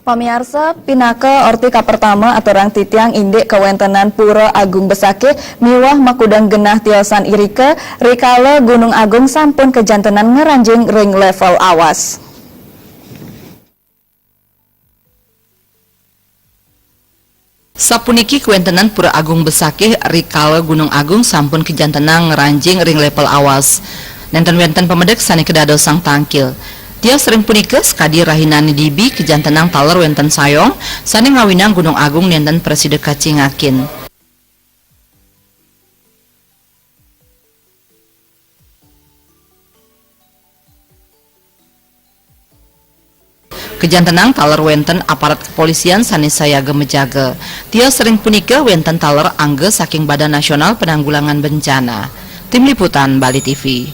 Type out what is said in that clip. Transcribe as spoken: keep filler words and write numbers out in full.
Pamiarsa, pinaka orti kapertama aturang titiang indik kawéntenan Pura Agung Besakih miwah makudang genah tiosan irika, rikala Gunung Agung sampun kajantenan ngranjing ring level awas. Sapuniki kawéntenan Pura Agung Besakih rikala Gunung Agung sampun kajantenan ngranjing ring level awas. Nénten wénten pamedek sané kadadosang tangkil. Tios ring punika sakadi rahinané dibi kajantenan taler wénten sayong sané ngawinang Gunung Agung nénten prasida kacingakin. Kajantenan taler wénten aparat kepolisian sané sayaga majaga. Tios ring punika wénten taler angga saking Badan Nasional Penanggulangan Bencana. Tim Liputan, Bali T V.